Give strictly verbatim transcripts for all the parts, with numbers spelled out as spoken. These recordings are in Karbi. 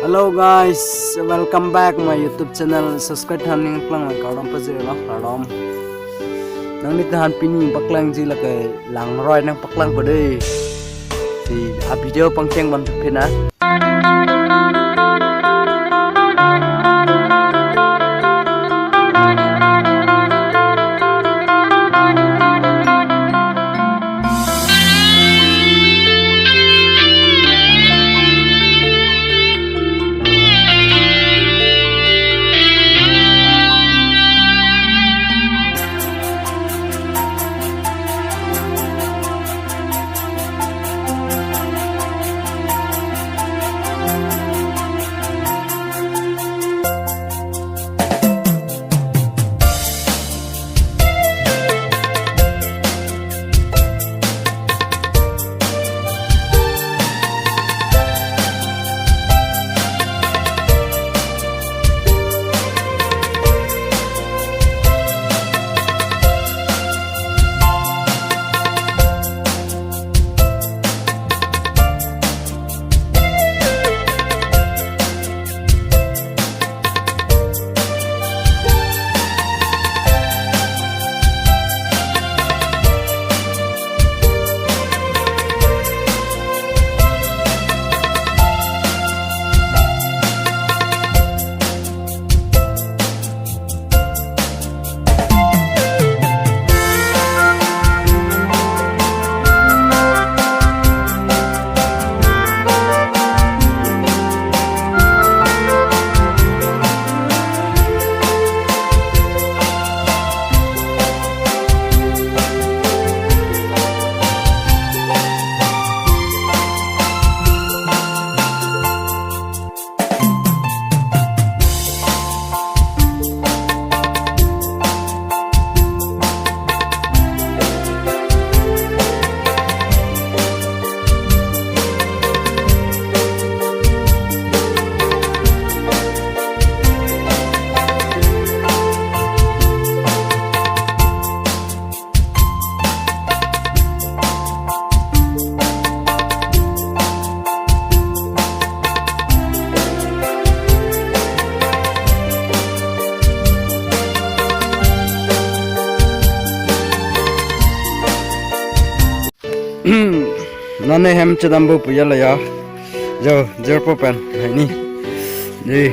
Hello guys, welcome back my YouTube channel. Subscribe than nangpaklang lang kardom pajirlo, kardom. Nanglitum aphan pini paklangji lake langroi nangpaklangpo dei. Si a video pangcheng ban pina. Nane hem chedampo pu ya la ya. Jo, jirpo pen, hai ni. Di.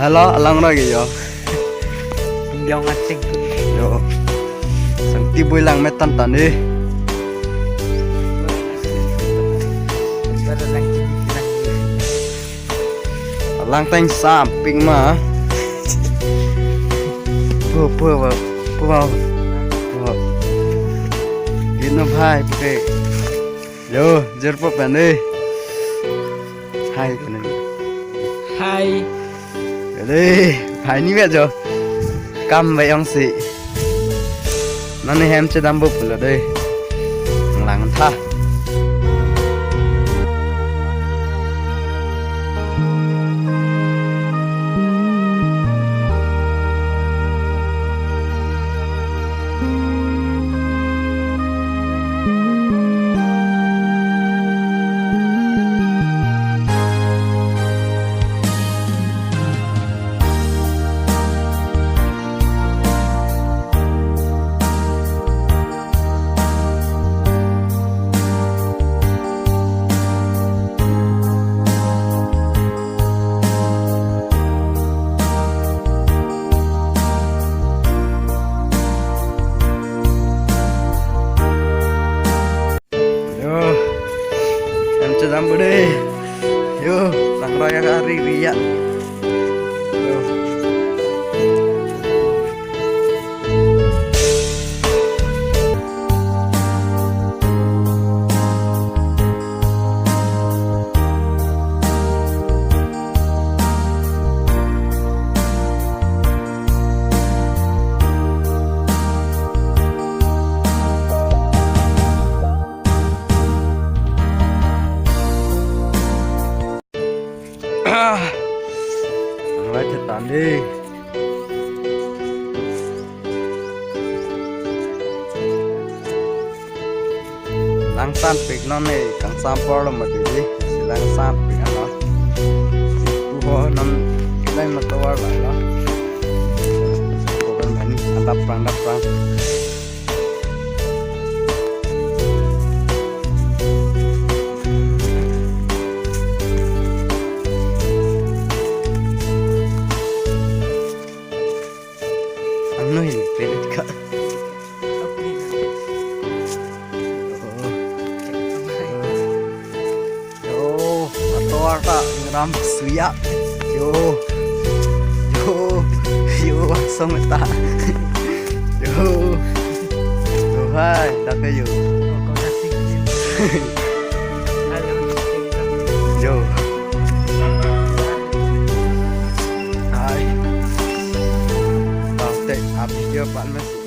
Hala, alang ra ke yo. Yong ating. Yo. Sangti bui lang metan tan ni. Alang teng samping ma. Pu, pu, pu, pu, pu. Ino bhai, pe. Yo, jirpo pen ni. Hai, pen ni. Hai. Dei, hai ni be jo. Kam be yong si. Nane hem chedampo pulo dei. Lang tha. Yo, em chedampo dei. Yo, langroi ari ri ya. Yo. Ang lai chetan dei. Lang Sanpik non ne kangsam apor lo mati di. Silang sanpik ano. Puho non kilang matovar lo. Koben mani adap prang, adap prang. Ano hin pelit ka. Yo, atovar ta ngram suya. Yo. Yo. Yo, asong ta. Yo. Yo, hai, dak ke yo. Yo. Hai. Dak te, habis dia pan mas.